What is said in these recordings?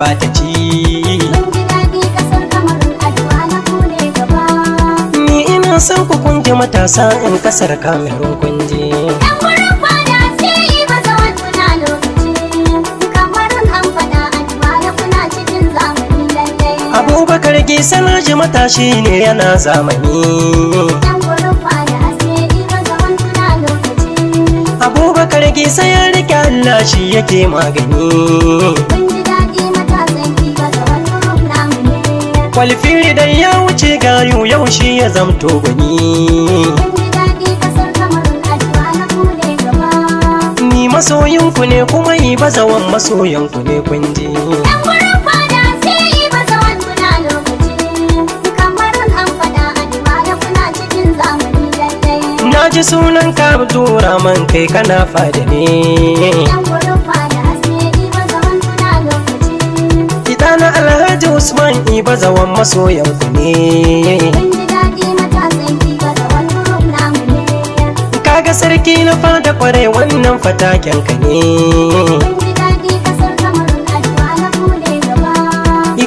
Ta ci. Mun ji daɗi ƙasar Kamarun addu'a na ku ne gaba. Ni ina son ku kunji matasa in kasar Kamerun kunji. Yan gurin fada sai yi bazawan tuna lokaci. Kamarun an faɗa addu'a na kuna cikin zamani lallai. Abubakar Gisa na ji matashi ne yana zamani. Yan gurin fada sai yi bazawan tuna lokaci. Abubakar Gisa ya rike Allah shi yake magani. Mun ji daɗi matasan ki bazawan group namu ne. Kwalfiri dan ya wuce gayu yau shi ya zamto gwani. Mun ji daɗi ƙasar Kamarun addu'a na ku ne gaba. Ni masoyinku ne kuma yi bazawan masoyanku ne kunji. Yan gurin fada sai yi bazawan tuna lokaci. Kamarun an faɗa addu'a na kuna cikin zamani lallai. Na ji sunan ka man kai kana fada ne. Yan gurin fada sai yi bazawan tuna lokaci. Idana Alhaji Usman Ibazawan masoyanku ne. Mun ji daɗi matasan ki bazawan group namu ne. Kaga sarki na fada kwarai wannan fataken ka ne. Mun ji daɗi ƙasar Kamarun addu'a na ku ne gaba.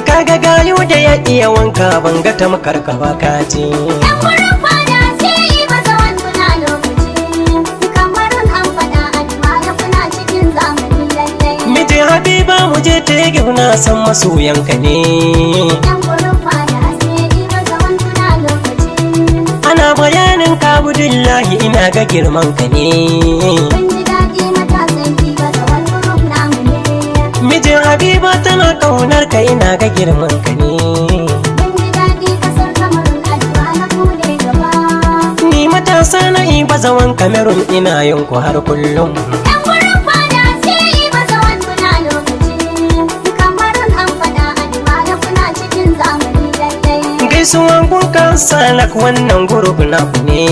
Kaga gayu da ya iya wanka ban ga tamkar ka ba kaji. Yan gurin fada sai yi bazawan tuna lokaci. Kamarun an faɗa addu'a na kuna cikin zamani lallai. Miji Habiba mu je ta na san masoyanka ne. Yan gurin fada sai yi bazawan tuna lokaci. Ana bayanin kabudillahi ina ga girman ka ne. Mun ji daɗi matasan ki bazawan group namu ne. Mijin Habiba tana kaunar ka ina ga girman ka ne. Mun ji daɗi ƙasar Kamarun addu'a na ku ne gaba. Ni matasa na Ibazawan Cameroon ina yin ku har kullum. Yan gurin fada sai yi bazawan tuna lokaci. Kamarun an faɗa addu'a na kuna cikin zamani lallai. Gaisuwan kuka salak wannan group na ku ne.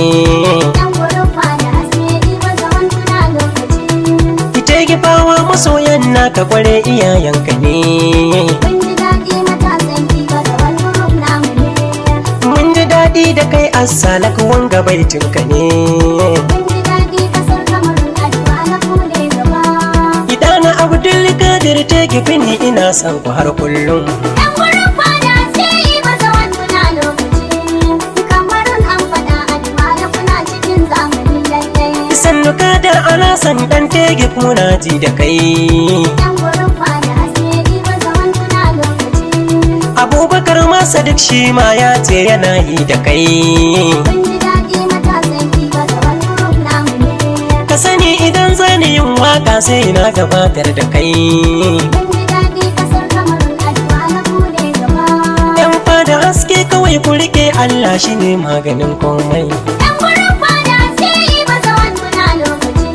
Yan gurin fada sai yi bazawan tuna lokaci. Ite gifawa masoyan naka kware iyayenka ne. Mun ji daɗi matasan ki bazawan group namu ne. Mun ji daɗi da kai assalak wanga baitinka ne. Mun ji daɗi ƙasar Kamarun addu'a na ku ne gaba. Idana Abdul Kadir te gifini ina son ku har kullum. Yan gurin fada sai yi bazawan tuna lokaci. Kamarun an faɗa addu'a na kuna cikin zamani lallai. Sannu kadar alasan dan tegif muna ji da kai. Yan gurin fada sai yi bazawan tuna lokaci. Abubakar masa duk shi ma ya ce yana yi da kai. Mun ji daɗi matasan ki bazawan group namu ne. Ka sani idan zani yin waka sai na gabatar da kai. Mun ji daɗi ƙasar Kamarun addu'a na ku ne gaba. Yan fada haske kawai ku rike Allah shine maganin komai. Yan gurin fada sai yi bazawan tuna lokaci.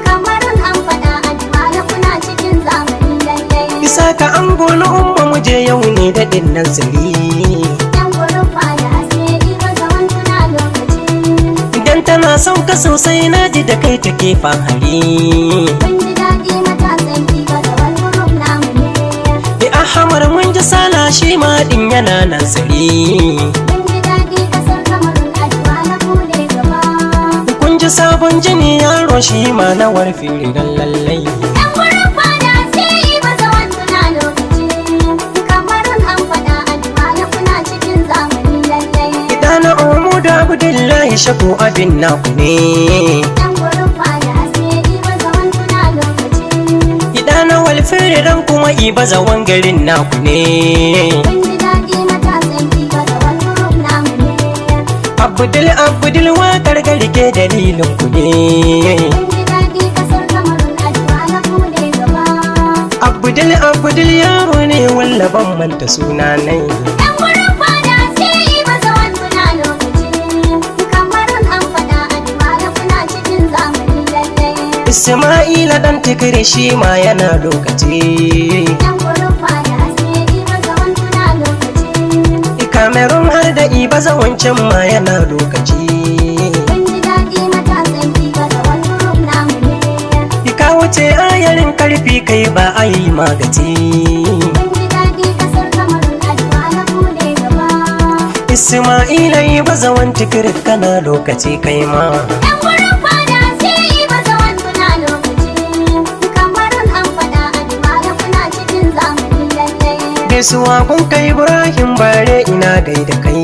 Kamarun an faɗa addu'a na kuna cikin zamani lallai. Bisa ka ango na umma mu je yau ne daɗin nazari. Yan gurin fada sai yi bazawan tuna lokaci. Idan tana son ka sosai na ji da kai take fahari. Mun ji daɗi matasan ki bazawan group namu ne. Bi Ahmad mun ji sala shi ma din yana nazari. Mun ji daɗi ƙasar Kamarun addu'a na ku ne gaba. Kun ji sabon jini yaro shi ma na warfi rigan lallai. Yan gurin fada sai yi bazawan tuna lokaci. Kamarun an faɗa addu'a na kuna cikin zamani lallai. Idana Umu da Abdullahi Shaku abin naku ne. Yan gurin fada sai yi bazawan tuna lokaci. Idana walfiriran kuma Ibazawan garin naku ne. Mun ji daɗi matasan ki bazawan group namu ne. Abdul Abdul waƙar garke dalilin ku ne. Mun ji daɗi ƙasar Kamarun addu'a na ku ne gaba. Abdul Abdul yaro ne walla ban manta suna nai. Yan gurin fada sai yi bazawan tuna lokaci. Kamarun an faɗa addu'a na kuna cikin zamani lallai. Isma'ila dan tikiri shi ma yana lokaci. Yan gurin fada sai yi bazawan tuna lokaci. Cameroon har da Ibazawan can ma yana lokaci. Mun ji daɗi matasan ki bazawan group namu ne. Ka wuce ayarin karfi kai ba a yi magaci. Mun ji daɗi ƙasar Kamarun addu'a na ku ne gaba. Isma'ila Ibazawan tikiri kana lokaci kai ma. Yan gurin fada sai yi bazawan tuna lokaci. Kamarun an faɗa addu'a na kuna cikin zamani lallai. Gaisuwa kun kai Ibrahim Bare, ina gaida kai.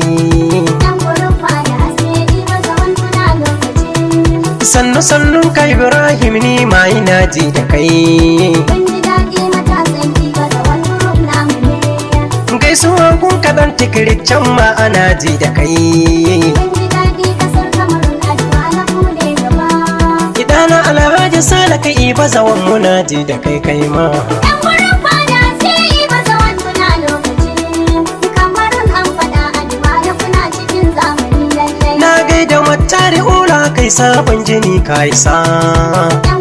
Yan gurin fada sai Ibazawan kuna lokaci. Sannu sannun kai Ibrahim, ni ma ina ji da kai. Kun ji daɗi matasan Ibazawan group namu ne. Gaisuwa kun kaɗan tikirit, can ma ana ji da kai. Kun ji daɗi ƙasar Kamarun, addu'a na ku ne gaba. Idana Alhaji Sale kai Ibazawan, muna ji da kai kai ma. Yan gurin fada sai Ibazawan kuna lokaci. Kamarun an faɗa, addu'a na kuna cikin zamani lallai. Na gaida Matari Ula kai, sabon jini ka isa. Yan